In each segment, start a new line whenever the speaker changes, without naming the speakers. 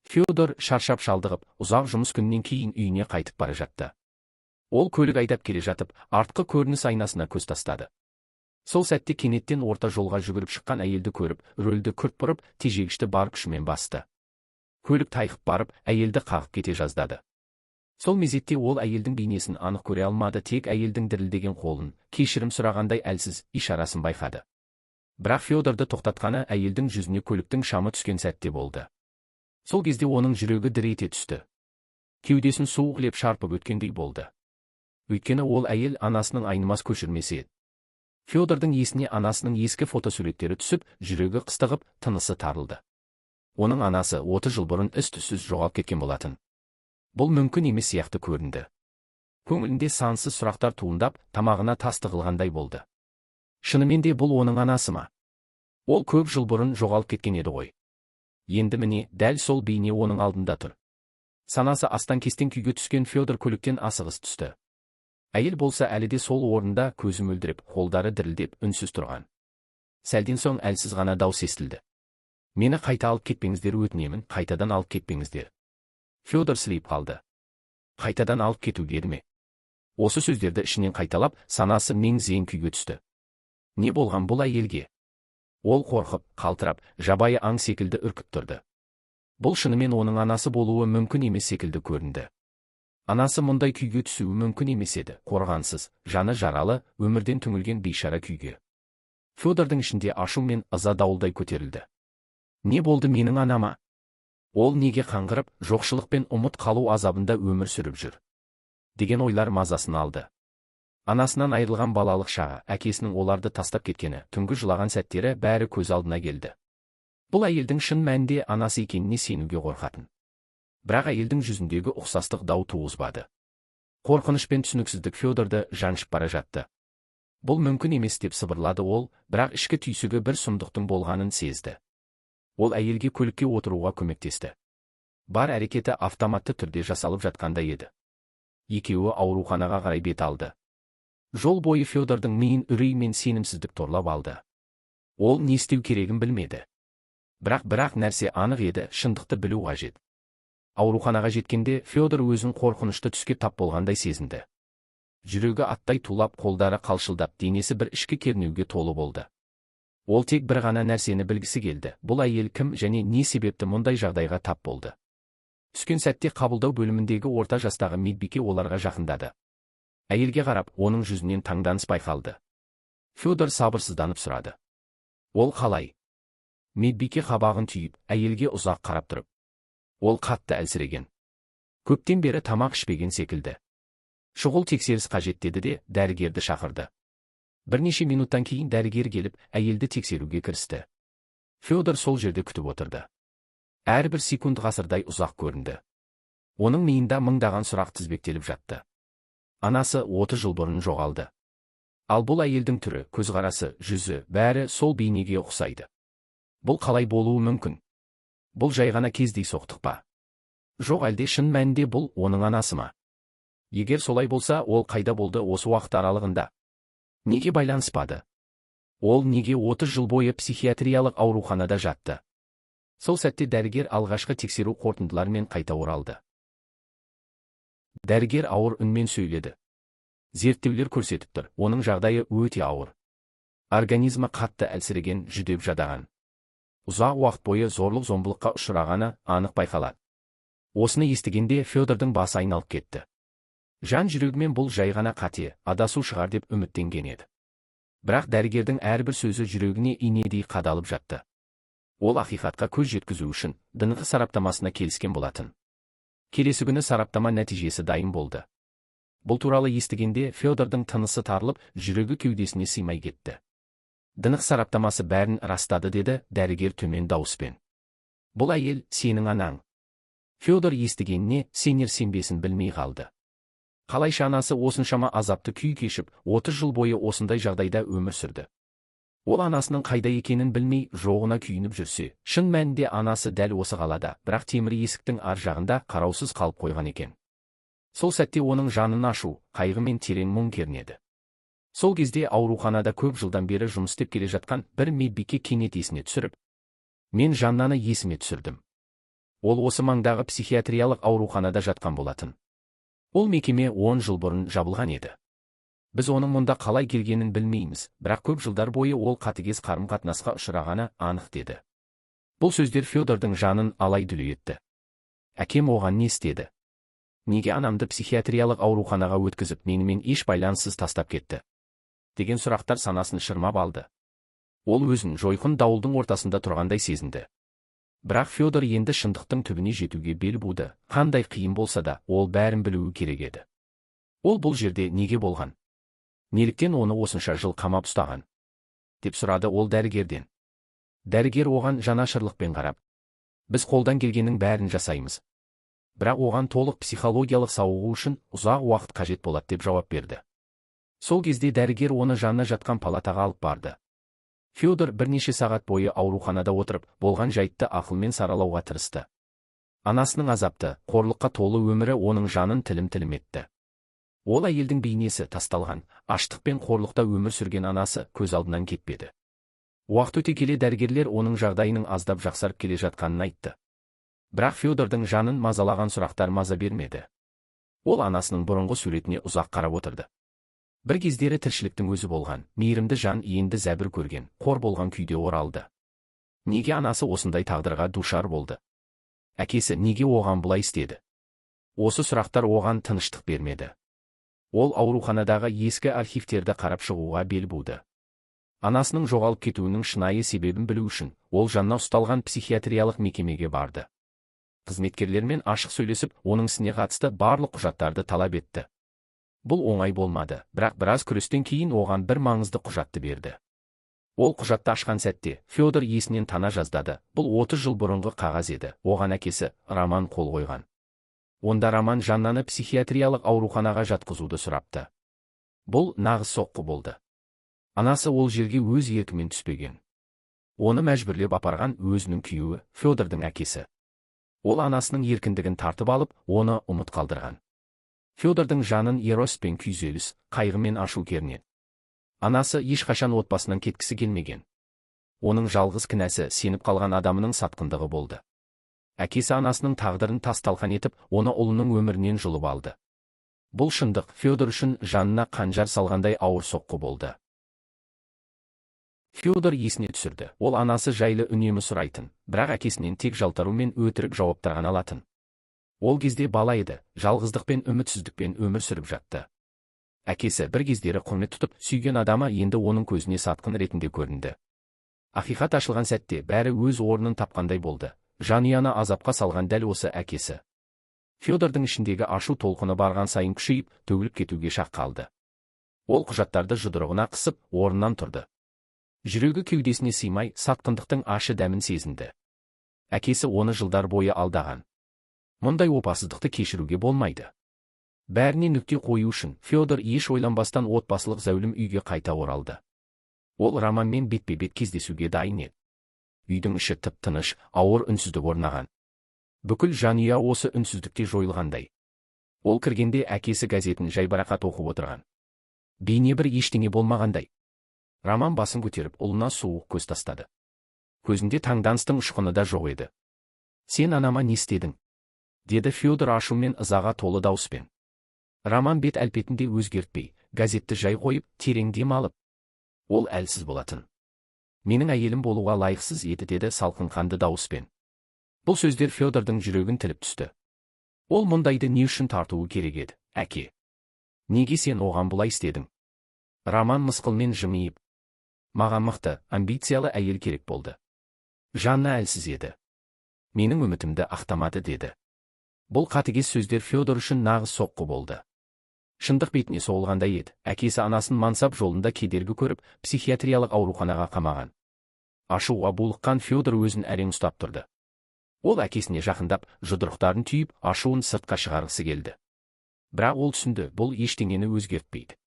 Федор шаршап шалдығып, ұзақ жұмыс күнінен кейін үйіне қайтып бара жатты. Ол көлік айдап келе жатып, артқы көрініс айнасына көз тастады. Сол сәтте кенеттен орта жолға жүгіріп шыққан әйелді көріп, рөлді күрт бұрып, тежегішті бар күшімен басты. Көлік тайқып барып, әйелді қағып кете жаздады. Сол мезетте ол әйелдің бейнесін анық көре алмады, тек әйелдің дірілдеген қолын, кешірім сұрағандай әлсіз ишарасын байқады. Бірақ Федорды тоқтатқаны әйелдің жүзіне көліктің шамы түскен сәтте болды. Сол кезде оның жүрегі дір ете түсті. Кеудесін суық леп шарпып өткендей болды. Өйткені ол әйел анасының айнымас көшірмесі еді. Федордың есіне анасының ескі фотосуреттері түсіп, жүрегі қыстығып, тынысы тарылды. Оның анасы 30 жыл бұрын із-түзсіз жоғалып кеткен болатын. Бұл мүмкін емес сияқты көрінді. Көңілінде сансыз сұрақтар туындап, тамағына тас тығылғандай болды. Шынымен де бұл оның анасы ма? Ол көп жыл бұрын жоғалып кеткен еді ғой. Енді міне, дәл сол бейне оның алдында тұр. Санасы астан-кестен күйге түскен Федор көліктен асығыс түсті. Әйел болса әлі де сол орында, көзі мөлдіреп, қолдары дірілдеп, үнсіз тұрған. Сәлден соң әлсіз ғана дауыс естілді. Мені қайта алып кетпеңіздер, өтінемін, қайтадан алып кетпеңіздер. Федор сілейіп қалды. Қайтадан алып кету деді ме? Осы сөздерді ішінен қайталап, санасы мең-зең күйге түсті. Не болған бұл әйелге? Ол қорқып, қалтырап, жабайы аң секілді үркіп тұрды. Бұл шынымен оның анасы болуы мүмкін емес секілді көрінді. Анасы мұндай күйге түсуі мүмкін емес еді, қорғансыз, жаны жаралы, өмірден түңілген бейшара күйге. Федордың ішінде ашу мен ыза дауылдай көтерілді. Не болды менің анама? Ол неге қаңғырып, жоқшылық пен ұмыт қалу азабында өмір сүріп жүр? Деген ойлар мазасын алды. Анасынан айырылған балалық шағы, әкесінің оларды тастап кеткені, түнгі жылаған сәттері бәрі көз алдына келді. Бұл әйелдің шын мәнінде анасы екеніне сенуге қорқатын. Бірақ әйелдің жүзіндегі ұқсастық дау туғызбады. Қорқыныш пен түсініксіздік Федорды жаншып бара жатты. Бұл мүмкін емес деп сыбырлады ол, бірақ ішкі түйсігі бір сұмдықтың болғанын сезді. Ол әйелге көлікке отыруға көмектесті. Бар әрекеті автоматты түрде жасалып жатқандай еді. Екеуі ауруханаға қарай бет алды. Жол бойы Федордың миын үрей мен сенімсіздік торлап алды. Ол не істеу керегін білмеді. Бірақ нәрсе анық еді, шындықты білу қажет. Ауруханаға жеткенде Федор өзін қорқынышты түске тап болғандай сезінді. Жүрегі аттай тулап, қолдары қалшылдап, денесі бір ішкі кернеуге толы болды. Ол тек бір ғана нәрсені білгісі келді. Бұл әйел кім және не себепті мұндай жағдайға тап болды? Түскен сәтте қабылдау бөліміндегі орта жастағы медбике оларға жақындады. Әйелге қарап, оның жүзінен таңданыс байқалды. Федор сабырсызданып сұрады. Ол қалай? Медбике қабағын түйіп, әйелге ұзақ қарап тұрып. Ол қатты әлсіреген. Көптен бері тамақ ішпеген секілді. Шұғыл тексеріс қажет деді де, дәрігерді шақырды. Бірнеше минуттан кейін дәрігер келіп, әйелді тексеруге кірісті. Федор сол жерде күтіп отырды. Әрбір секунд ғасырдай ұзақ көрінді. Оның миында мыңдаған сұрақ тізбектеліп жатты. Анасы 30 жыл бұрын жоғалды. Ал бұл әйелдің түрі, көзқарасы, жүзі, бәрі сол бейнеге ұқсайды. Бұл қалай болуы мүмкін? Бұл жай ғана кездейсоқтық па? Жоқ, әлде шын мәнінде бұл оның анасы ма? Егер солай болса, ол қайда болды осы уақыт аралығында? Неге байланыспады? Ол неге 30 жыл бойы психиатриялық ауруханада жатты? Сол сәтте дәрігер алғашқы тексеру қорытындыларымен қайта оралды. Дәрігер ауыр үнмен сөйледі. Зерттеулер көрсетіп тұр, оның жағдайы өте ауыр. Организмі қатты әлсіреген, жүдеп жадаған. Ұзақ уақыт бойы зорлық-зомбылыққа ұшырағаны анық байқалады. Осыны естігенде Федордың басы айналып кетті. Жан жүрегімен бұл жай ғана қате, адасу шығар деп үміттенген еді. Бірақ дәрігердің әрбір сөзі жүрегіне инедей қадалып жатты. Ол ақиқатқа көз жеткізу үшін ДНҚ сараптамасына келіскен болатын. Келесі күні сараптама нәтижесі дайын болды. Бұл туралы естігенде Федордың тынысы тарылып, жүрегі кеудесіне сыймай кетті. ДНҚ сараптамасы бәрін растады деді дәрігер төмен дауыспен. Бұл әйел сенің анаң. Федор естігеніне сенер сенбесін білмей қалды. Қалайша анасы осыншама азапты күй кешіп, 30 жыл бойы осындай жағдайда өмір сүрді. Ол анасының қайда екенін білмей, жоғына күйініп жүрсе, шын мәнінде анасы дәл осы қалада, бірақ темір есіктің ар жағында қараусыз қалып қойған екен. Сол сәтте оның жанын ашу, қайғы мен терең мұң кернеді. Сол кезде ауруханада көп жылдан бері жұмыс істеп келе жатқан бір медбике кенет есіне түсіріп, мен Жаннаны есіме түсірдім. Ол осы маңдағы психиатриялық ауруханада жатқан болатын. Ол мекеме 10 жыл бұрын жабылған еді. Біз оның мұнда қалай келгенін білмейміз, бірақ көп жылдар бойы ол қатыгез қарым-қатынасқа ұшырағаны анық деді. Бұл сөздер Федордың жанын алай-дүлей етті. Әкем оған не істеді? Неге анамды психиатриялық ауруханаға өткізіп, менімен еш байланыссыз тастап кетті? Деген сұрақтар санасын шырмап алды. Ол өзін жойқын дауылдың ортасында тұрғандай сезінді. Бірақ Федор енді шындықтың түбіне жетуге бел буды. Қандай қиын болса да, ол бәрін білуі керек еді. Ол бұл жерде неге болған? Неліктен оны осынша жыл қамап ұстаған? Деп сұрады ол дәрігерден. Дәрігер оған жанашырлықпен қарап, біз қолдан келгеннің бәрін жасаймыз. Бірақ оған толық психологиялық сауығу үшін ұзақ уақыт қажет болады деп жауап берді. Сол кезде дәрігер оны жанына жатқан палатаға алып барды. Федор бірнеше сағат бойы ауруханада отырып, болған жайтты ақылмен саралауға тырысты. Анасының азапты, қорлыққа толы өмірі оның жанын тілім-тілім етті. Ол әйелдің бейнесі тасталған, аштық пен қорлықта өмір сүрген анасы көз алдынан кетпеді. Уақыт өте келе дәрігерлер оның жағдайының аздап жақсарып келе жатқанын айтты. Бірақ Федордың жанын мазалаған сұрақтар маза бермеді. Ол анасының бұрынғы суретіне ұзақ қарап отырды. Бір кездері тіршіліктің өзі болған, мейірімді жан енді зәбір көрген, қор болған күйде оралды. Неге анасы осындай тағдырға душар болды? Әкесі неге оған бұлай істеді? Осы сұрақтар оған тыныштық бермеді. Ол ауруханадағы ескі архивтерді қарап шығуға бел буды. Анасының жоғалып кетуінің шынайы себебін білу үшін, ол жанына ұсталған психиатриялық мекемеге барды. Қызметкерлермен ашық сөйлесіп, оның ісіне қатысты барлық құжаттарды талап етті. Бұл оңай болмады, бірақ біраз күрестен кейін оған бір маңызды құжатты берді. Ол құжатты ашқан сәтте Федор есінен тана жаздады. Бұл 30 жыл бұрынғы қағаз еді. Оған әкесі Роман қол қойған. Онда Роман Жаннаны психиатриялық ауруханаға жатқызуды сұрапты. Бұл нағыз соққы болды. Анасы ол жерге өз еркімен түспеген. Оны мәжбүрлеп апарған өзінің күйеуі, Федордың әкесі. Ол анасының еркіндігін тартып алып, оны ұмыт қалдырған. Федордың жанын ерос пен күйзеліс, қайғы мен ашу кернеді. Анасы ешқашан отбасынан кеткісі келмеген. Оның жалғыз кінәсі сеніп қалған адамының сатқындығы болды. Әкесі анасының тағдырын тас-талқан етіп, оны ұлының өмірінен жұлып алды. Бұл шындық Федор үшін жанына қанжар салғандай ауыр соққы болды. Федор есіне түсірді. Ол анасы жайлы үнемі сұрайтын, бірақ әкесінен тек жалтару мен өтірік жауаптар ғана алатын. Ол кезде бала еді, жалғыздықпен үмітсіздікпен өмір сүріп жатты. Әкесі бір кездері құрмет тұтып, сүйген адамы енді оның көзіне сатқын ретінде көрінді. Ақиқат ашылған сәтте бәрі өз орнын тапқандай болды. Жанұяны азапқа салған дәл осы әкесі. Федордың ішіндегі ашу толқыны барған сайын күшейіп, төгіліп кетуге шақ қалды. Ол құжаттарды жұдырығына қысып, орнынан тұрды. Жүрегі кеудесіне сыймай, сатқындықтың ашы дәмін сезінді. Әкесі оны жылдар бойы алдаған. Мұндай опасыздықты кешіруге болмайды. Бәріне нүкте қою үшін Федор еш ойланбастан отбасылық зәулім үйге қайта оралды. Ол Романмен бетпе-бет кездесуге дайын еді. Үйдің іші тып-тыныш, ауыр үнсіздік орнаған. Бүкіл жанұя осы үнсіздікте жойылғандай. Ол кіргенде әкесі газетін жайбарақат оқып отырған. Бейне бір ештеңе болмағандай. Роман басын көтеріп, ұлына суық көз тастады. Көзінде таңданыстың ұшқыны да жоқ еді. Сен анама не істедің? Деді Федор ашумен ызаға толы дауыспен. Роман бет әлпетін де өзгертпей, газетті жай қойып, терең дем алып. Ол әлсіз болатын. Менің әйелім болуға лайықсыз еді, деді салқын қанды дауыспен. Бұл сөздер Федордың жүрегін тіліп түсті. Ол мұндайды не үшін тартуы керек еді, әке? Неге сен оған бұлай істедің? Роман мысқылмен жымиып. Маған мықты, амбициялы әйел керек болды. Жанна әлсіз еді. Менің үмітімді ақтамады, деді. Бұл қатыгез сөздер Федор үшін нағыз соққы болды. Шындық бетіне соғылғандай еді. Әкесі анасын мансап жолында кедергі көріп, психиатриялық ауруханаға қамаған. Ашуға булыққан Федор өзін әрең ұстап тұрды. Ол әкесіне жақындап, жұдырықтарын түйіп, ашуын сыртқа шығарғысы келді. Бірақ ол түсінді, бұл ештеңені өзгертпейді.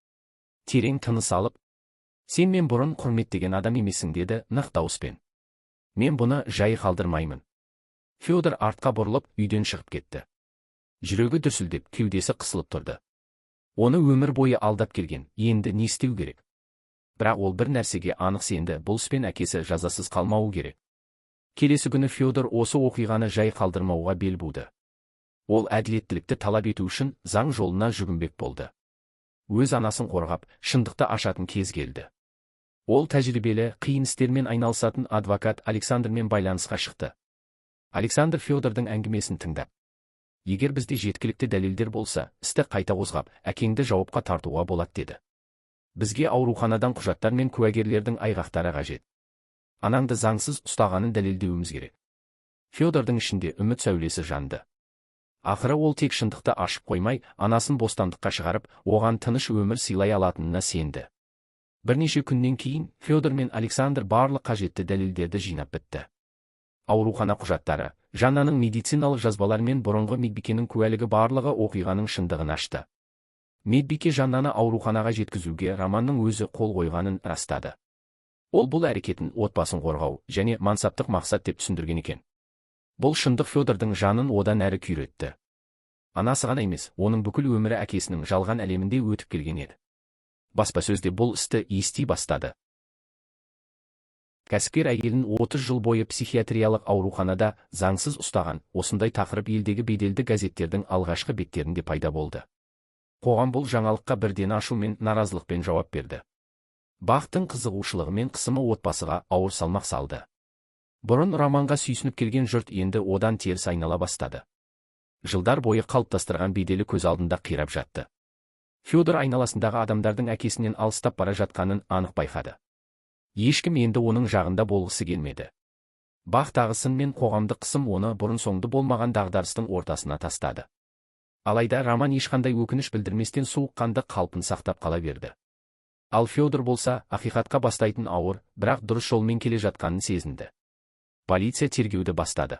Терең тыныс алып, сен мен бұрын құрметтеген адам емессің, деді нық дауыспен. Мен бұны жай қалдырмаймын. Федор артқа бұрылып, үйден шығып кетті. Жүрегі дүрсілдеп, кеудесі қысылып тұрды. Оны өмір бойы алдап келген, енді не істеу керек? Бірақ ол бір нәрсеге анық сенді, бұл іспен әкесі жазасыз қалмауы керек. Келесі күні Федор осы оқиғаны жай қалдырмауға бел буды. Ол әділеттілікті талап ету үшін заң жолына жүгінбек болды. Өз анасын қорғап, шындықты ашатын кез келді. Ол тәжірибелі, қиын істермен айналысатын адвокат Александрмен байланысқа шықты. Александр Федордың әңгімесін тыңдап: «Егер бізде жеткілікті дәлелдер болса, істі қайта қозғап, әкеңді жауапқа тартуға болады», – деді. «Бізге ауруханадан құжаттар мен куәгерлердің айғақтары қажет. Анаңды заңсыз ұстағанын дәлелдеуіміз керек». Федордың ішінде үміт сәулесі жанды. Ақыры ол тек шындықты ашып қоймай, анасын бостандыққа шығарып, оған тыныш өмір сыйлай алатынына сенді. Бірнеше күннен кейін Федор мен Александр барлық қажетті дәлелдерді жинап бітті. Аурухана құжаттары, Жаннаның медициналық жазбалары мен бұрынғы медбикенің куәлігі, барлығы оқиғаның шындығын ашты. Медбике Жаннаны ауруханаға жеткізуге Романның өзі қол қойғанын растады. Ол бұл әрекетін отбасын қорғау және мансаптық мақсат деп түсіндірген екен. Бұл шындық Федордың жанын одан әрі күйретті. Анасы ғана емес, оның бүкіл өмірі әкесінің жалған әлемінде өтіп келген еді. Баспасөзде бұл істі ести бастады. Кәсіпкер әйелін 30 жыл бойы психиатриялық ауруханада заңсыз ұстаған, осындай тақырып елдегі беделді газеттердің алғашқы беттерінде пайда болды. Қоғам бұл жаңалыққа бірден ашумен, наразылықпен жауап берді. БАҚ-тың қызығушылығы мен қысымы отбасыға ауыр салмақ салды. Бұрын Романға сүйсініп келген жұрт енді одан теріс айнала бастады. Жылдар бойы қалыптастырған беделі көз алдында қирап жатты. Федор айналасындағы адамдардың әкесінен алыстап бара жатқанын анық байқады. Ешкім енді оның жағында болғысы келмеді. БАҚ-тағы сын мен қоғамдық қысым оны бұрын-соңды болмаған дағдарыстың ортасына тастады. Алайда Роман ешқандай өкініш білдірместен, суыққанды қалпын сақтап қала берді. Ал Федор болса, ақиқатқа бастайтын ауыр, бірақ дұрыс жолмен келе жатқанын сезінді. Полиция тергеуді бастады.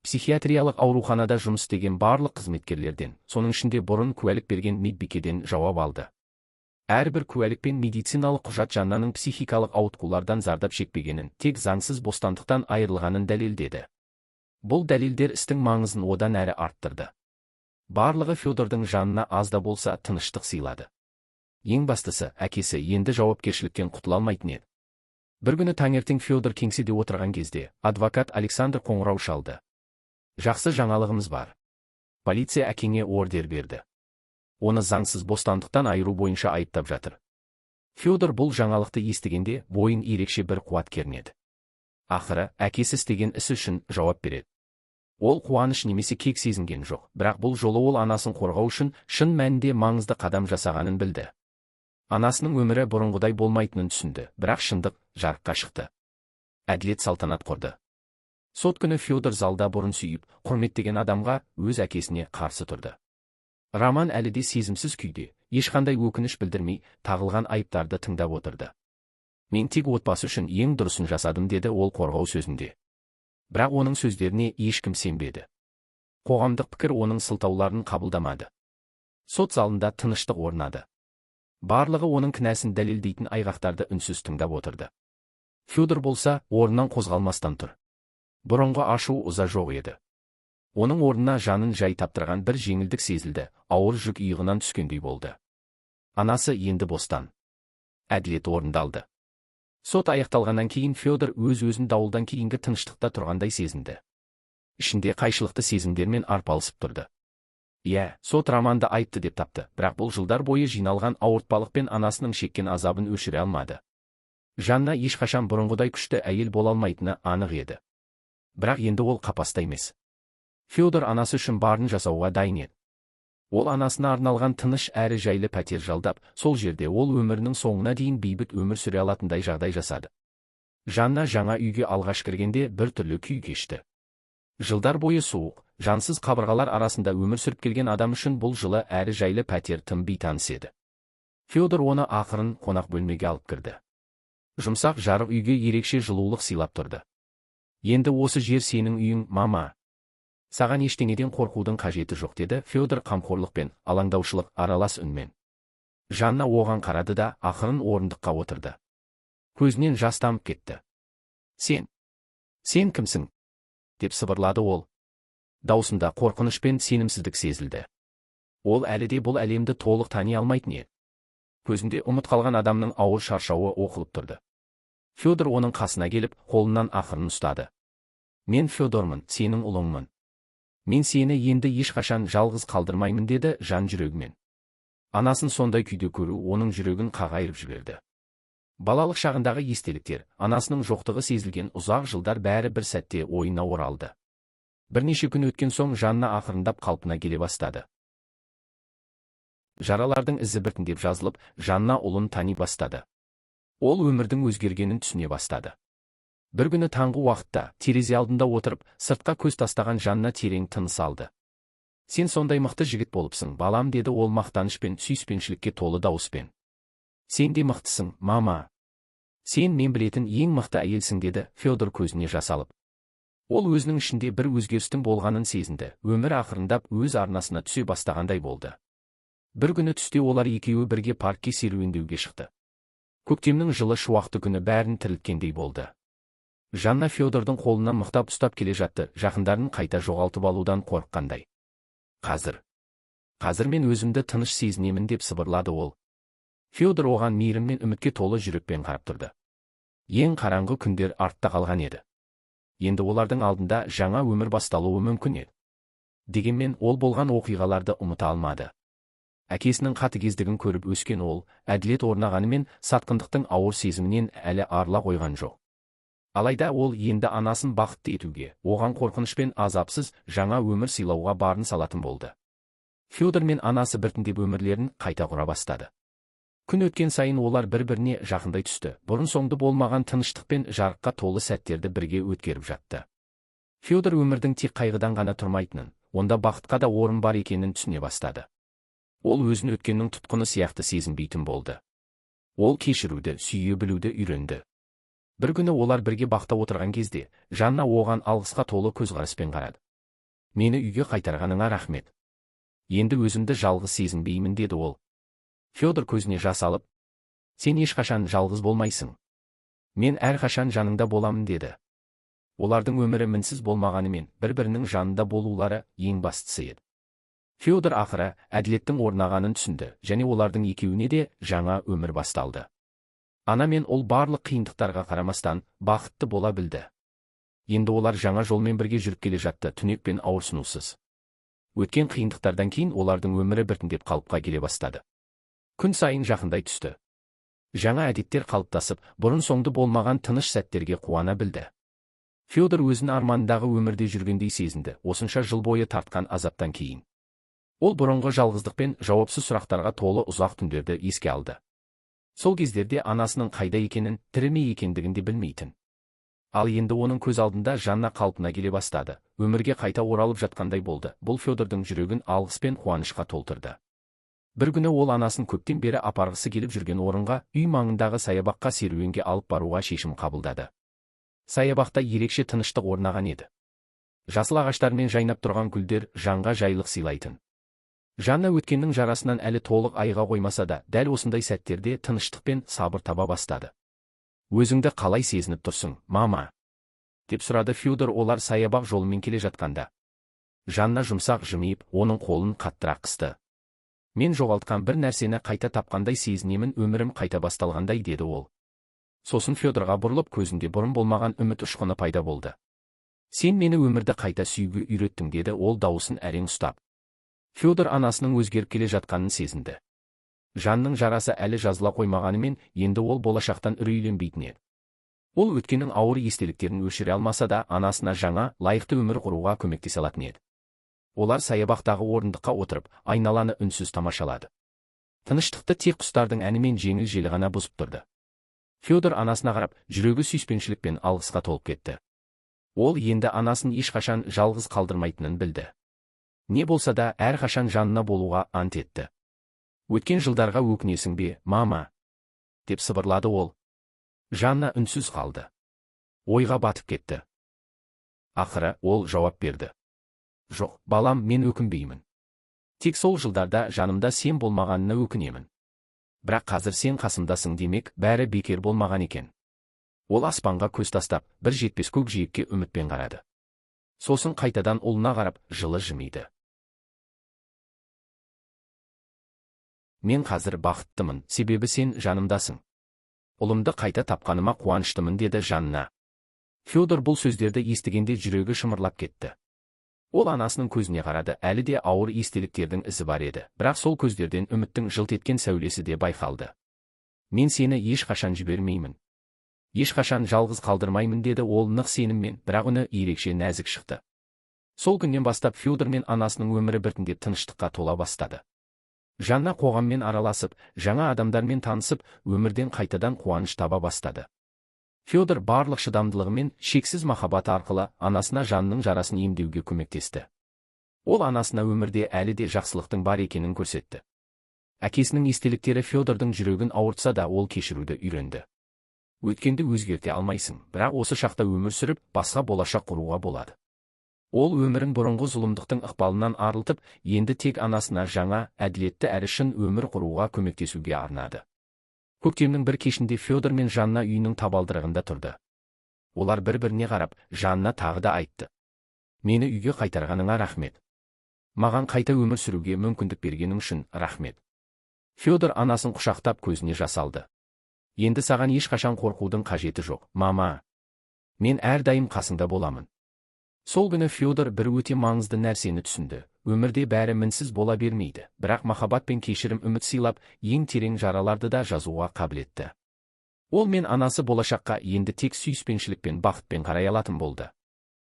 Психиатриялық ауруханада жұмыс істеген барлық қызметкерлерден, соның ішінде бұрын куәлік берген медбикеден жауап алды. Әрбір куәлік пен медициналық құжат Жаннаның психикалық ауытқулардан зардап шекпегенін, тек заңсыз бостандықтан айырылғанын дәлелдеді. Бұл дәлелдер істің маңызын одан әрі арттырды. Барлығы Федордың жанына аз да болса тыныштық сыйлады. Ең бастысы, әкесі енді жауапкершіліктен құтыла алмайтын еді. Бір күні таңертең Федор кеңседе отырған кезде адвокат Александр қоңырау шалды. «Жақсы жаңалығымыз бар. Полиция әкеңе ордер берді. Оны заңсыз бостандықтан айыру бойынша айыптап жатыр». Федор бұл жаңалықты естігенде бойын ерекше бір қуат кернеді. Ақыры әкесі істеген ісі үшін жауап береді. Ол қуаныш немесе кек сезінген жоқ, бірақ бұл жолы ол анасын қорғау үшін шын мәнінде маңызды қадам жасағанын білді. Анасының өмірі бұрынғыдай болмайтынын түсінді, бірақ шындық жарыққа шықты. Әділет салтанат құрды. Сот күні Федор залда бұрын сүйіп, құрметтеген адамға, өз әкесіне қарсы тұрды. Роман әлі де сезімсіз күйде, ешқандай өкініш білдірмей, тағылған айыптарды тыңдап отырды. «Мен тек отбасы үшін ең дұрысын жасадым», – деді ол қорғау сөзінде. Бірақ оның сөздеріне ешкім сенбеді. Қоғамдық пікір оның сылтауларын қабылдамады. Сот залында тыныштық орнады. Барлығы оның кінәсін дәлелдейтін айғақтарды үнсіз тыңдап отырды. Федор болса, орнынан қозғалмастан тұр. Бұрынғы ашу, ыза жоқ еді. Оның орнына жанын жай таптырған бір жеңілдік сезілді, ауыр жүк иығынан түскендей болды. Анасы енді бостан. Әділет орындалды. Сот аяқталғаннан кейін Федор өз-өзін дауылдан кейінгі тыныштықта тұрғандай сезінді. Ішінде қайшылықты сезімдермен арпалысып тұрды. Иә, сот Романды айыпты деп тапты, бірақ бұл жылдар бойы жиналған ауыртпалық пен анасының шеккен азабын өшіре алмады. Жанна ешқашан бұрынғыдай күшті әйел бола алмайтыны анық еді. Бірақ енді ол қапаста емес. Федор анасы үшін барын жасауға дайын еді. Ол анасына арналған тыныш әрі жайлы пәтер жалдап, сол жерде ол өмірінің соңына дейін бейбіт өмір сүре алатындай жағдай жасады. Жанна жаңа үйге алғаш кіргенде бір түрлі күй кешті. Жылдар бойы суық, жансыз қабырғалар арасында өмір сүріп келген адам үшін бұл жылы әрі жайлы пәтер тым бейтаныс еді. Федор оны ақырын қонақ бөлмеге алып кірді. Жұмсақ жарық үйге ерекше жылулық сыйлап тұрды. «Енді осы жер сенің үйің, мама. Саған ештеңеден қорқудың қажеті жоқ», – деді Федор қамқорлық пен алаңдаушылық аралас үнмен. Жанна оған қарады да, ақырын орындыққа отырды. Көзінен жас тамып кетті. «Сен. Сен кімсің?» – деп сыбырлады ол. Даусында қорқыныш пен сенімсіздік сезілді. Ол әлі де бұл әлемді толық тани алмайтын еді. Көзінде ұмыт қалған адамның ауыр шаршауы оқылып тұрды. Федор оның қасына келіп, қолынан ақырын ұстады. Мен Федормын, сенің ұлыңмын. Мен сені енді ешқашан жалғыз қалдырмаймын, деді жан жүрегімен. Анасын сондай күйде көру оның жүрегін қағайырып жіберді. Балалық шағындағы естеліктер, анасының жоқтығы сезілген ұзақ жылдар бәрі бір сәтте ойына оралды. Бірнеше күн өткен соң Жанна ақырындап қалпына келе бастады. Жаралардың ізі біртіндеп жазылып, Жанна ұлын тани бастады. Ол өмірдің өзгергенін түсіне бастады. Бір күні таңғы уақытта терезе алдында отырып, сыртқа көз тастаған Жанна терең тыныс алды. Сен сондай мықты жігіт болыпсың, балам, деді ол мақтанышпен, сүйіспеншілікке толы дауыспен. Сен де мықтысың, мама. Сен мен білетін ең мықты әйелсің, деді Федор көзіне жас алып. Ол өзінің ішінде бір өзгерістің болғанын сезінді, өмір ақырындап өз арнасына түсе бастағандай болды. Бір күні түсте олар екеуі бірге паркке серуендеуге шықты. Көктемнің жылы шуақты күні бәрін тірілткендей болды. Жанна Федордың қолынан мықтап ұстап келе жатты, жақындарын қайта жоғалтып алудан қорыққандай. Қазір мен өзімді тыныш сезінемін, деп сыбырлады ол. Федор оған мейірім мен үмітке толы жүрекпен қарап тұрды. Ең қараңғы күндер артта қалған еді. Енді олардың алдында жаңа өмір басталуы мүмкін еді. Дегенмен ол болған оқиғаларды ұмыта алмады. Әкесінің қатыгездігін көріп өскен ол, әділет орнағанымен сатқындықтың ауыр сезімінен әлі арыла қойған жоқ. Алайда ол енді анасын бақытты етуге, оған қорқыныш пен азапсыз жаңа өмір сыйлауға барын салатын болды. Федор мен анасы біртіндеп өмірлерін қайта құра бастады. Күн өткен сайын олар бір-біріне жақындай түсті, бұрын соңды болмаған тыныштық пен жарыққа толы сәттерді бірге өткеріп жатты. Федор өмірдің тек қайғыдан ғана тұрмайтынын, онда бақытқа да орын бар екенін түсіне бастады. Ол өзін өткеннің тұтқыны сияқты сезінбейтін болды. Ол кешіруді, сүйе білуді үйренді. Бір күні олар бірге бақта отырған кезде, Жанна оған алғысқа толы көзқараспен қарады. Мені үйге қайтарғаныңа рахмет. Енді өзімді жалғыз сезінбеймін, деді ол. Федор көзіне жас алып, сен ешқашан жалғыз болмайсың. Мен әрқашан жаныңда боламын, деді. Олардың өмірі мінсіз болмағанымен, бір-бірінің жанында болулары ең бастысы еді. Федор ақыры әділеттің орнағанын түсінді, және олардың екеуіне де жаңа өмір басталды. Ана мен ол барлық қиындықтарға қарамастан бақытты бола білді. Енді олар жаңа жолмен бірге жүріп келе жатты, түнек пен ауырсынусыз. Өткен қиындықтардан кейін олардың өмірі біртіндеп қалыпқа келе бастады. Күн сайын жақындай түсті. Жаңа әдеттер қалыптасып, бұрын соңды болмаған тыныш сәттерге қуана білді. Федор өзін армандағы өмірде жүргендей сезінді, осынша жыл бойы тартқан азаптан кейін. Ол бұрынғы жалғыздық пен жауапсыз сұрақтарға толы ұзақ түндерді еске алды. Сол кездерде анасының қайда екенін, тірі ме екендігін де білмейтін. Ал енді оның көз алдында Жанна қалпына келе бастады, өмірге қайта оралып жатқандай болды. Бұл Федордың жүрегін алғыс пен қуанышқа толтырды. Бір күні ол анасын көптен бері апарғысы келіп жүрген орынға, үй маңындағы саябаққа серуенге алып баруға шешім қабылдады. Саябақта ерекше тыныштық орнаған еді. Жасыл ағаштармен жайнап тұрған гүлдер жанға жайлық сыйлайтын. Жанна өткеннің жарасынан әлі толық айыға қоймаса да, дәл осындай сәттерде тыныштық пен сабыр таба бастады. Өзіңді қалай сезініп тұрсың, мама? Деп сұрады Федор олар саябақ жолымен келе жатқанда. Жанна жұмсақ жымиып, оның қолын қаттырақ қысты. Мен жоғалтқан бір нәрсені қайта тапқандай сезінемін, өмірім қайта басталғандай, деді ол. Сосын Федорға бұрылып, көзінде бұрын болмаған үміт ұшқыны пайда болды. Сен мені өмірді қайта сүюге үйреттің, деді ол дауысын әрең ұстап. Федор анасының өзгеріп келе жатқанын сезінді. Жанның жарасы әлі жазыла қоймағанымен, енді ол болашақтан үрейленбейтін еді. Ол өткеннің ауыр естеліктерін өшіре алмаса да, анасына жаңа, лайықты өмір құруға көмектесе алатын еді. Олар саябақтағы орындыққа отырып, айналаны үнсіз тамашалады. Тыныштықты тек құстардың әнімен жеңіл жел ғана бұзып тұрды. Федор анасына қарап, жүрегі сүйіспеншілік пен алғысқа толып кетті. Ол енді анасын ешқашан жалғыз қалдырмайтынын білді. Не болса да, әрқашан жанына болуға ант етті. Өткен жылдарға өкінесің бе, мама? Деп сыбырлады ол. Жанна үнсіз қалды. Ойға батып кетті. Ақыры ол жауап берді. Жоқ, балам, мен өкінбеймін. Тек сол жылдарда жанымда сен болмағанына өкінемін. Бірақ қазір сен қасымдасың, демек, бәрі бекер болмаған екен. Ол аспанға көз тастап, бір жетпес көк жиекке үмітпен қарады. Сосын қайтадан ұлына қарап, жылы жымиды. Мен қазір бақыттымын, себебі сен жанымдасың. Ұлымды қайта тапқаныма қуаныштымын, деді Жанна. Федор бұл сөздерді естігенде жүрегі шымырлап кетті. Ол анасының көзіне қарады, әлі де ауыр естеліктердің ізі бар еді, бірақ сол көздерден үміттің жылт еткен сәулесі де байқалды. Мен сені ешқашан жібермеймін. Ешқашан жалғыз қалдырмаймын, деді ол нық сеніммен, бірақ үні ерекше нәзік шықты. Сол күннен бастап Федор мен анасының өмірі біртіндеп тыныштыққа тола бастады. Жанна қоғаммен араласып, жаңа адамдармен танысып, өмірден қайтадан қуаныш таба бастады. Федор барлық шыдамдылығымен шексіз махаббаты арқылы анасына жанның жарасын емдеуге көмектесті. Ол анасына өмірде әлі де жақсылықтың бар екенін көрсетті. Әкесінің естеліктері Федордың жүрегін ауыртса да, ол кешіруді үйренді. Өткенді өзгерте алмайсың, бірақ осы шақта өмір сүріп, басқа болашақ құруға болады. Ол өмірін бұрынғы зұлымдықтың ықпалынан арылтып, енді тек анасына жаңа, әділетті әрі шын өмір құруға көмектесуге арнады. Көктемнің бір кешінде Федор мен Жанна үйінің табалдырығында тұрды. Олар бір-біріне қарап, Жанна тағы да айтты. Мені үйге қайтарғаныңа рахмет. Маған қайта өмір сүруге мүмкіндік бергенің үшін рахмет. Федор анасын құшақтап көзіне жас алды. Енді саған ешқашан қорқудың қажеті жоқ, мама. Мен әрдайым қасыңда боламын. Сол күні Федор бір өте маңызды нәрсені түсінді. Өмірде бәрі мінсіз бола бермейді, бірақ махаббат пен кешірім үміт сыйлап, ең терең жараларды да жазуға қабілетті. Ол мен анасы болашаққа енді тек сүйіспеншілік пен бақытпен қарай алатын болды.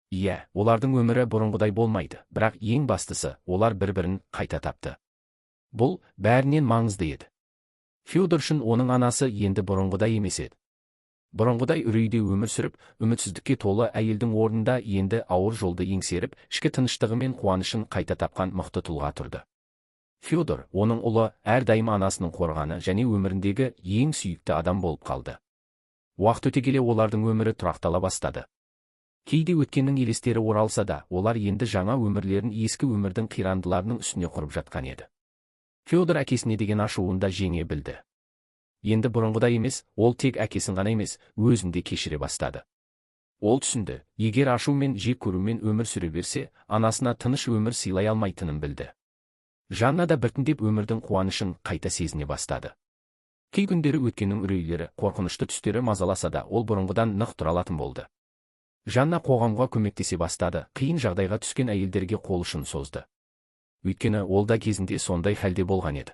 Иә, олардың өмірі бұрынғыдай болмайды, бірақ ең бастысы, олар бір-бірін қайта тапты. Бұл бәрінен маңызды еді. Федор үшін оның анасы енді бұрынғыдай емес еді. Бұрынғыдай үрейде өмір сүріп, үмітсіздікке толы әйелдің орнында енді ауыр жолды еңсеріп, ішкі тыныштығы мен қуанышын қайта тапқан мықты тұлға тұрды. Федор, оның ұлы, әрдайым анасының қорғаны және өміріндегі ең сүйікті адам болып қалды. Уақыт өте келе олардың өмірі тұрақтала бастады. Кейде өткеннің елестері оралса да, олар енді жаңа өмірлерін ескі өмірдің қирандыларының үстіне құрып жатқан еді. Федор әкесіне деген ашуын да жеңе білді. Енді бұрынғыдай емес, ол тек әкесін ғана емес, өзін де кешіре бастады. Ол түсінді, егер ашумен, жек көрумен өмір сүре берсе, анасына тыныш өмір сыйлай алмайтынын білді. Жанна да біртіндеп өмірдің қуанышын қайта сезіне бастады. Кей күндері өткеннің үрейлері, қорқынышты түстері мазаласа да, ол бұрынғыдан нық тұра алатын болды. Жанна қоғамға көмектесе бастады, қиын жағдайға түскен әйелдерге қол ұшын созды. Өйткені ол да кезінде сондай халде болған еді.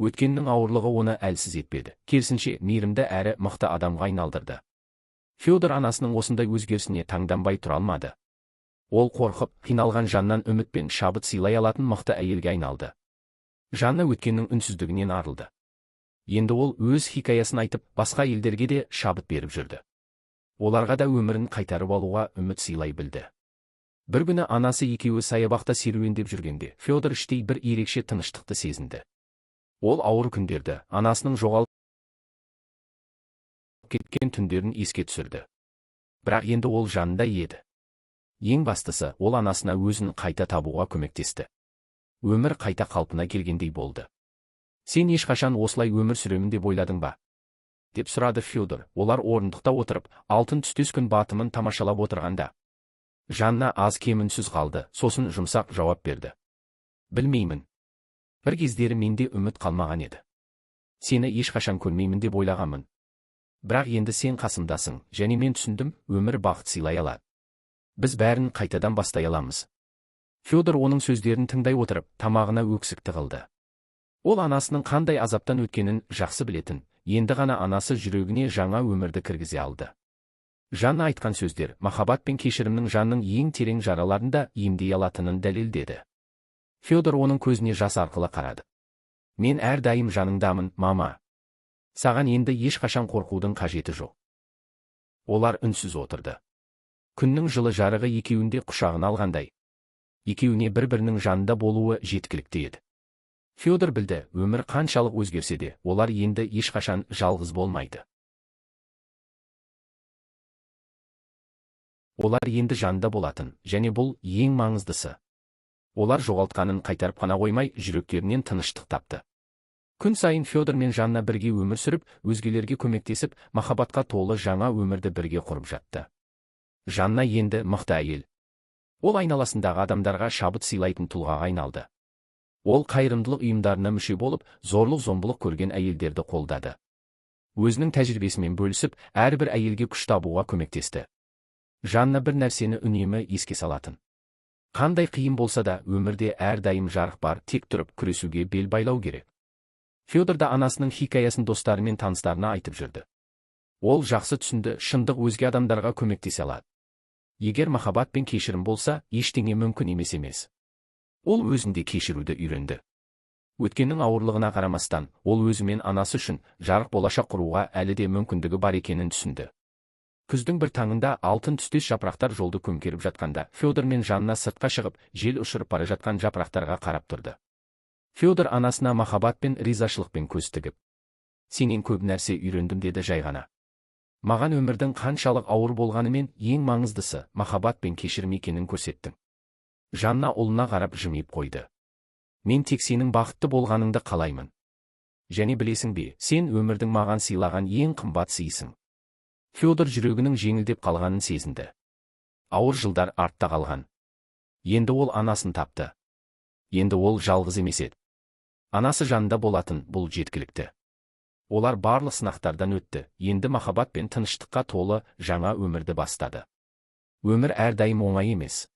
Өткеннің ауырлығы оны әлсіз етпеді, керісінше мейірімді әрі мықты адамға айналдырды. Федор анасының осындай өзгерісіне таңданбай тұра алмады. Ол қорқып, қиналған Жаннан үміт пен шабыт сыйлай алатын мықты әйелге айналды. Жанна өткеннің үнсіздігінен арылды. Енді ол өз хикаясын айтып, басқа елдерге де шабыт беріп жүрді. Оларға да өмірін қайтарып алуға үміт сыйлай білді. Бір күні анасы екеуі саябақта серуендеп жүргенде, Федор іштей бір ерекше тыныштықты сезінді. Ол ауыр күндерді, анасының жоғалып кеткен түндерін еске түсірді. Бірақ енді ол жанында еді. Ең бастысы, ол анасына өзін қайта табуға көмектесті. Өмір қайта қалпына келгендей болды. Сен ешқашан осылай өмір сүремін деп ойладың ба? Деп сұрады Федор. Олар орындықта отырып, алтын түстес күн батымын тамашалап отырғанда. Жанна аз кем үнсіз қалды, сосын жұмсақ жауап берді. Білмеймін. Бір кездері менде үміт қалмаған еді. Сені ешқашан көрмеймін деп ойлағанмын. Бірақ енді сен қасымдасың, және мен түсіндім, өмір бақыт сыйлай алады. Біз бәрін қайтадан бастай аламыз. Федор оның сөздерін тыңдай отырып, тамағына өксік тығылды. Ол анасының қандай азаптан өткенін жақсы білетін, енді ғана анасы жүрегіне жаңа өмірді кіргізе алды. Жанна айтқан сөздер, махаббат пен кешірімнің жанның ең терең жараларын да емдей алатынын дәлелдеді. Федор оның көзіне жас арқылы қарады. Мен әрдайым жаныңдамын, мама. Саған енді ешқашан қорқудың қажеті жоқ. Олар үнсіз отырды. Күннің жылы жарығы екеуінде құшағына алғандай. Екеуіне бір-бірінің жанында болуы жеткілікті еді. Федор білді, өмір қаншалық өзгерсе де, олар енді ешқашан жалғыз болмайды. Олар енді жанында болатын, және бұл ең маңыздысы. Олар жоғалтқанын қайтарып қана қоймай, жүректерінен тыныштық тапты. Күн сайын Федор мен Жанна бірге өмір сүріп, өзгелерге көмектесіп, махаббатқа толы жаңа өмірді бірге құрып жатты. Жанна енді мықты әйел. Ол айналасындағы адамдарға шабыт сыйлайтын тұлғаға айналды. Ол қайырымдылық ұйымдарына мүше болып, зорлық-зомбылық көрген әйелдерді қолдады. Өзінің тәжірибесімен бөлісіп, әрбір әйелге күш табуға көмектесті. Жанна бір нәрсені үнемі еске салатын. Қандай қиын болса да, өмірде әрдайым жарық бар, тек тұрып күресуге бел байлау керек. Федор да анасының хикаясын достары мен таныстарына айтып жүрді. Ол жақсы түсінді, шындық өзге адамдарға көмектесе алады. Егер махаббат пен кешірім болса, ештеңе мүмкін емес емес. Ол өзінде кешіруді үйренді. Өткеннің ауырлығына қарамастан, ол өзімен анасы үшін жарық болашақ құруға әлі де мүмкіндігі бар екенін түсінді. Күздің бір таңында алтын түстес жапырақтар жолды көмкеріп жатқанда, Федор мен Жанна сыртқа шығып, жел ұшырып бара жатқан жапырақтарға қарап тұрды. Федор анасына махаббат пен ризашылықпен көз тігіп, «Сенен көп нәрсе үйрендім», деді жай ғана. «Маған өмірдің қаншалық ауыр болғанымен, ең маңыздысы махаббат пен кешірім екенін көрсеттің». Жанна ұлына қарап жымиып қойды. «Мен тек сенің бақытты болғаныңды қалаймын. Және білесің бе, сен өмірдің маған сыйлаған ең қымбат сыйсың». Федор жүрегінің жеңілдеп қалғанын сезінді. Ауыр жылдар артта қалған. Енді ол анасын тапты. Енді ол жалғыз емес еді. Анасы жанында болатын, бұл жеткілікті. Олар барлық сынақтардан өтті, енді махаббат пен тыныштыққа толы жаңа өмірді бастады. Өмір әрдайым оңай емес.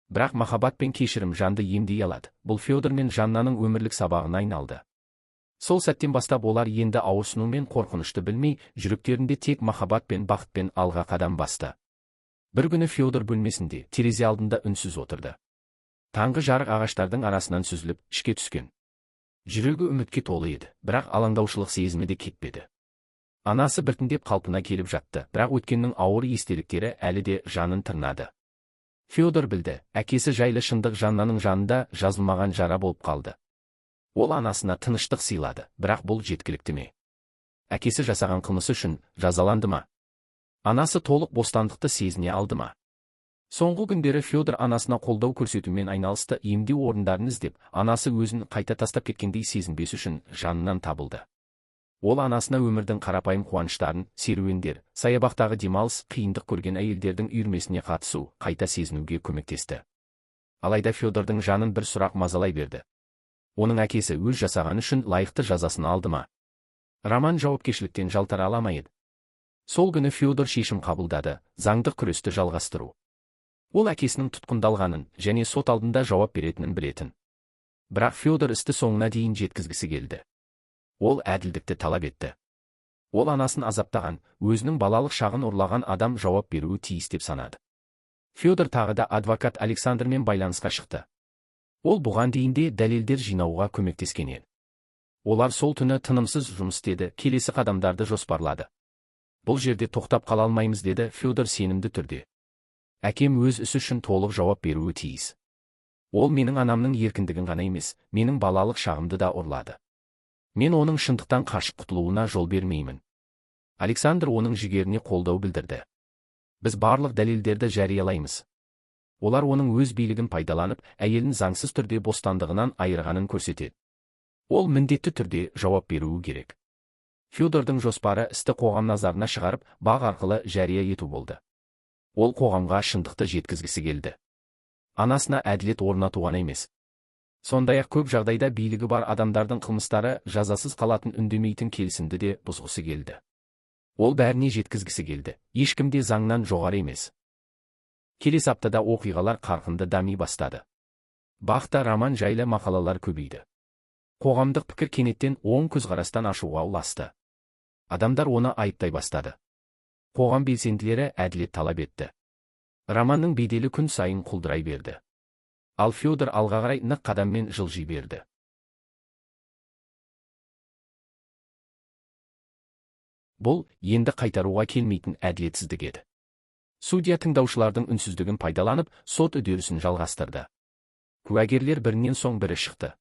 Бірақ махаббат пен кешірім жанды емдей алады. Бұл Федор мен Жаннаның өмірлік сабағына айналды. Сол сәттен бастап олар енді ауырсыну мен қорқынышты білмей, жүректерінде тек махаббат пен бақытпен алға қадам басты. Бір күні Федор бөлмесінде, терезе алдында үнсіз отырды. Таңғы жарық ағаштардың арасынан сүзіліп, ішке түскен. Жүрегі үмітке толы еді, бірақ алаңдаушылық сезімі де кетпеді. Анасы біртіндеп қалпына келіп жатты, бірақ өткеннің ауыр естеліктері әлі де жанын тырнады. Федор білді, әкесі жайлы шындық Жаннаның жанында жазылмаған жара болып қалды. Ол анасына тыныштық сыйлады, бірақ бұл жеткілікті ме? Әкесі жасаған қылмысы үшін жазаланды ма? Анасы толық бостандықты сезіне алды ма? Соңғы күндері Федор анасына қолдау көрсетумен айналысты, емдеу орындарын іздеп, анасы өзін қайта тастап кеткендей сезінбес үшін жанынан табылды. Ол анасына өмірдің қарапайым қуаныштарын, серуендер, саябақтағы демалыс, қиындық көрген әйелдердің үйірмесіне қатысу, қайта сезінуге көмектесті. Алайда Федордың жанын бір сұрақ мазалай берді. Оның әкесі өз жасағаны үшін лайықты жазасын алды ма? Роман жауапкершіліктен жалтара ала ма еді? Сол күні Федор шешім қабылдады, заңдық күресті жалғастыру. Ол әкесінің тұтқындалғанын және сот алдында жауап беретінін білетін. Бірақ Федор істі соңына дейін жеткізгісі келді. Ол әділдікті талап етті. Ол анасын азаптаған, өзінің балалық шағын ұрлаған адам жауап беруі тиіс деп санады. Федор тағы да адвокат Александрмен байланысқа шықты. Ол бұған дейін де дәлелдер жинауға көмектескен еді. Олар сол түні тынымсыз жұмыс істеді, келесі қадамдарды жоспарлады. «Бұл жерде тоқтап қала алмаймыз», деді Федор сенімді түрде. «Әкем өз ісі үшін толық жауап беруі тиіс. Ол менің анамның еркіндігін ғана емес, менің балалық шағымды да ұрлады. Мен оның шындықтан қашып құтылуына жол бермеймін». Александр оның жігеріне қолдау білдірді. «Біз барлық дәлелдерді жариялаймыз. Олар оның өз билігін пайдаланып, әйелін заңсыз түрде бостандығынан айырғанын көрсетеді. Ол міндетті түрде жауап беруі керек». Федордың жоспары істі қоғам назарына шығарып, бақ арқылы жария ету болды. Ол қоғамға шындықты жеткізгісі келді. Анасына әділет орнату ғана емес. Сондай-ақ көп жағдайда билігі бар адамдардың қылмыстары жазасыз қалатын үндемейтін келісімді де бұзғысы келді. Ол бәріне жеткізгісі келді. Ешкім де заңнан жоғары емес. Келесі аптада оқиғалар қарқынды дами бастады. Бақта Роман жайлы мақалалар көбейді. Қоғамдық пікір кенеттен оң көзқарастан ашуға ұласты. Адамдар оны айыптай бастады. Қоғам белсенділері әділет талап етті. Романның беделі күн сайын құлдырай берді. Ал Федор алға қарай нық қадаммен жылжи берді. Бұл енді қайтаруға келмейтін әділетсіздік еді. Судья тыңдаушылардың үнсіздігін пайдаланып, сот үдерісін жалғастырды. Куәгерлер бірінен соң бірі шықты.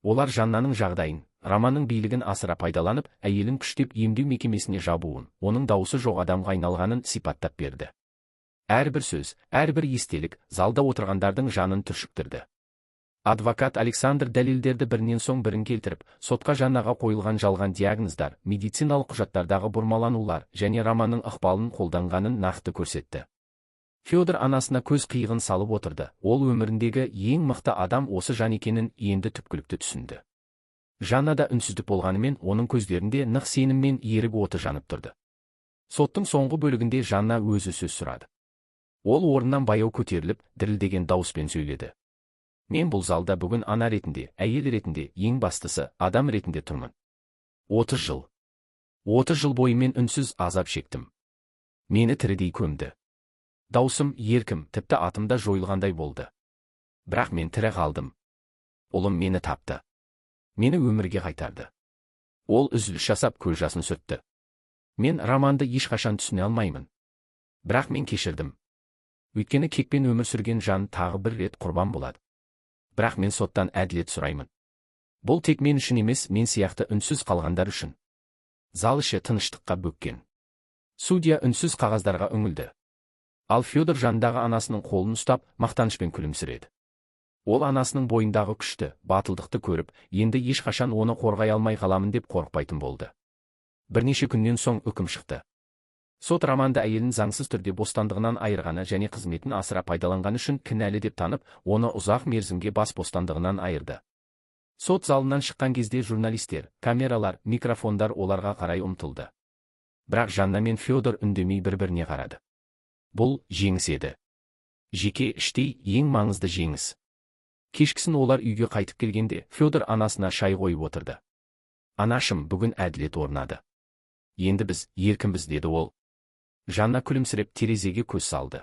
Олар Жаннаның жағдайын, Романның билігін асыра пайдаланып, әйелін күштеп емдеу мекемесіне жабуын, оның дауысы жоқ адамға айналғанын сипаттап берді. Әрбір сөз, әрбір естелік залда отырғандардың жанын түршіктірді. Адвокат Александр дәлелдерді бірінен соң бірін келтіріп, сотқа Жаннаға қойылған жалған диагноздар, медициналық құжаттардағы бұрмаланулар және Романның ықпалын қолданғанын нақты көрсетті. Федор анасына көз қиығын салып отырды. Ол өміріндегі ең мықты адам осы жан екенін енді түпкілікті түсінді. Жаннада үнсіздік болғанымен, оның көздерінде нық сенім мен ерік оты жанып тұрды. Соттың соңғы бөлігінде Жанна өзі сөз сұрады. Ол орнынан баяу көтеріліп, дірілдеген дауыспен сөйледі. Мен бұл залда бүгін ана ретінде, әйел ретінде, ең бастысы, адам ретінде тұрмын. 30 жыл. 30 жыл бойы мен үнсіз азап шектім. Мені тірідей көмді. Даусым, еркім, тіпті атым да жойылғандай болды. Бірақ мен тірі қалдым. Ұлым мені тапты. Мені өмірге қайтарды. Ол үзіліс жасап көз жасын сүртті. Мен Романды ешқашан түсіне алмаймын. Бірақ мен кешірдім. Өйткені кекпен өмір сүрген жан тағы бір рет құрбан болады. Бірақ мен соттан әділет сұраймын. Бұл тек мен үшін емес, мен сияқты үнсіз қалғандар үшін. Зал іші тыныштыққа бөккен. Судья үнсіз қағаздарға үңілді. Ал Федор жанындағы анасының қолын ұстап, мақтанышпен күлімсіреді. Ол анасының бойындағы күшті, батылдықты көріп, енді ешқашан оны қорғай алмай қаламын деп қорықпайтын болды. Бірнеше күннен соң үкім шықты. Сот Романды әйелін заңсыз түрде бостандығынан айырғаны және қызметін асыра пайдаланғаны үшін кінәлі деп танып, оны ұзақ мерзімге бас бостандығынан айырды. Сот залынан шыққан кезде журналистер, камералар, микрофондар оларға қарай ұмтылды. Бірақ Жанна мен Федор үндемей бір-біріне қарады. Бұл жеңіс еді. Жеке іштей ең маңызды жеңіс. Кешкісін олар үйге қайтып келгенде Федор анасына шай қойып отырды. Анашым, бүгін әділет орнады. Енді біз еркінбіз, деді ол. Жанна күлімсіреп терезеге көз салды.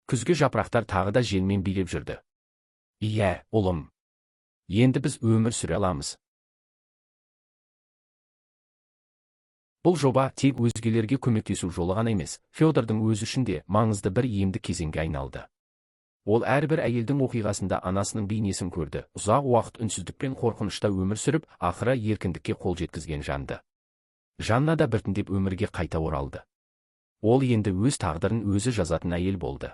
Күзгі жапырақтар тағы да желмен билеп жүрді. Иә, ұлым. Енді біз өмір сүре аламыз. Бұл жоба тек өзгелерге көмектесу жолы ғана емес, Федордың өзі үшін де маңызды бір емдік кезеңге айналды. Ол әрбір әйелдің оқиғасында анасының бейнесін көрді, ұзақ уақыт үнсіздік пен қорқынышта өмір сүріп, ақыры еркіндікке қол жеткізген жанды. Жанна да біртіндеп өмірге қайта оралды. Ол енді өз тағдырын өзі жазатын әйел болды.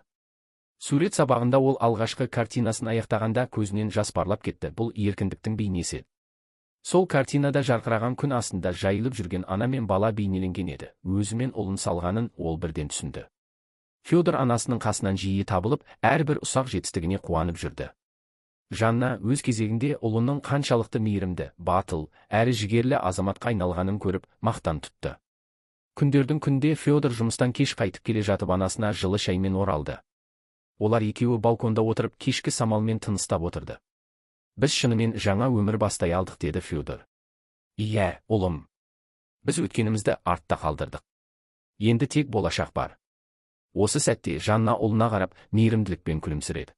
Сурет сабағында ол алғашқы картинасын аяқтағанда көзінен жас парлап кетті, бұл еркіндіктің бейнесі. Сол картинада жарқыраған күн астында жайылып жүрген ана мен бала бейнеленген еді, өзі мен ұлын салғанын ол бірден түсінді. Федор анасының қасынан жиі табылып, әрбір ұсақ жетістігіне қуанып жүрді. Жанна өз кезегінде ұлының қаншалықты мейірімді, батыл, әрі жігерлі азаматқа айналғанын көріп, мақтан тұтты. Күндердің күнде Федор жұмыстан кеш қайтып келе жатып анасына жылы шаймен оралды. Олар екеуі балконда отырып, кешкі самалмен тыныстап отырды. Біз шынымен жаңа өмір бастай алдық, деді Федор. Иә, ұлым. Біз өткенімізді артта қалдырдық. Енді тек болашақ бар. Осы сәтте Жанна ұлына қарап, мейірімділікпен күлімсіреді.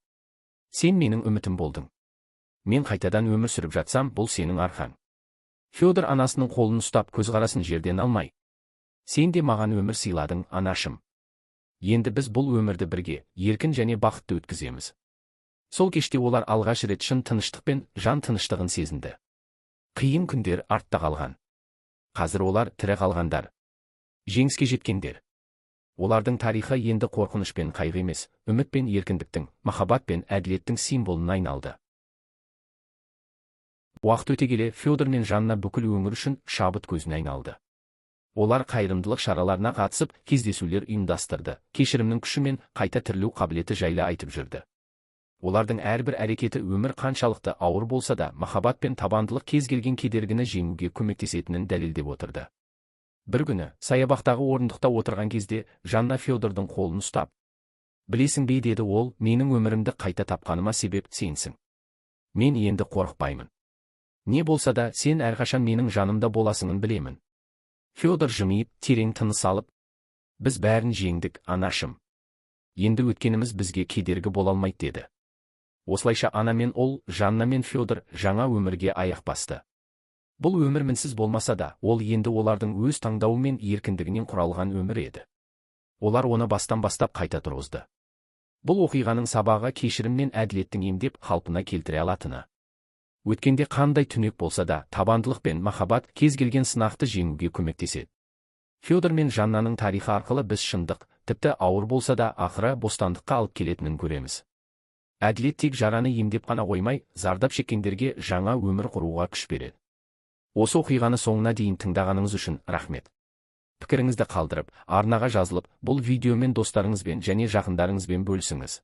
Сен менің үмітім болдың. Мен қайтадан өмір сүріп жатсам, бұл сенің арқаң. Федор анасының қолын ұстап, көзқарасын жерден алмай. Сен де маған өмір сыйладың, анашым. Енді біз бұл өмірді бірге, еркін және бақытты өткіземіз. Сол кеште олар алғаш рет шын тыныштық пен жан тыныштығын сезінді. Қиын күндер артта қалған. Қазір олар тірі қалғандар. Жеңіске жеткендер. Олардың тарихы енді қорқыныш пен қайғы емес, үміт пен еркіндіктің, махаббат пен әділеттің символына айналды. Уақыт өте келе Федор мен Жанна бүкіл өңір үшін шабыт көзіне айналды. Олар қайырымдылық шараларына қатысып, кездесулер ұйымдастырды, кешірімнің күші мен қайта тірілу қабілеті жайлы айтып жүрді. Олардың әрбір әрекеті өмір қаншалықты ауыр болса да, махаббат пен табандылық кез келген кедергіні жеңуге көмектесетінін дәлелдеп отырды. Бір күні, саябақтағы орындықта отырған кезде, Жанна Федордың қолын ұстап, «Білесің бе, деді ол, менің өмірімді қайта тапқаныма себеп сенсің. Мен енді қорықпаймын. Не болса да, сен әрқашан менің жанымда боласыңын білемін». Федор жымиып, терең тыныс алып, «Біз бәрін жеңдік, анашым. Енді өткеніміз бізге кедергі бола алмайды», деді. Осылайша ана мен ұл, Жанна мен Федор жаңа өмірге аяқ басты. Бұл өмір мінсіз болмаса да, ол енді олардың өз таңдауы мен еркіндігінен құралған өмір еді. Олар оны бастан бастап қайта тұрғызды. Бұл оқиғаның сабағы кешірім мен әділеттің емдеп қалпына келтіре алатыны. Өткенде қандай түнек болса да, табандылық пен махаббат кез келген сынақты жеңуге көмектеседі. Федор мен Жаннаның тарихы арқылы біз шындық, тіпті ауыр болса да ақыры бостандыққа алып келетінін көреміз. Әділет тек жараны емдеп қана қоймай, зардап шеккендерге жаңа өмір құруға күш береді. Осы оқиғаны соңына дейін тыңдағаныңыз үшін рахмет. Пікіріңізді қалдырып, арнаға жазылып, бұл видеомен достарыңызбен және жақындарыңызбен бөлісіңіз.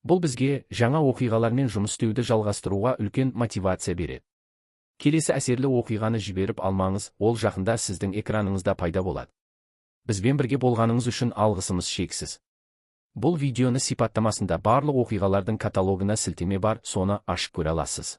Бұл бізге жаңа оқиғалармен жұмыс істеуді жалғастыруға үлкен мотивация береді. Келесі әсерлі оқиғаны жіберіп алмаңыз, ол жақында сіздің экраныңызда пайда болады. Бізбен бірге болғаныңыз үшін алғысымыз шексіз. Бұл видеоны сипаттамасында барлық оқиғалардың каталогына сілтеме бар, соны ашып көре аласыз.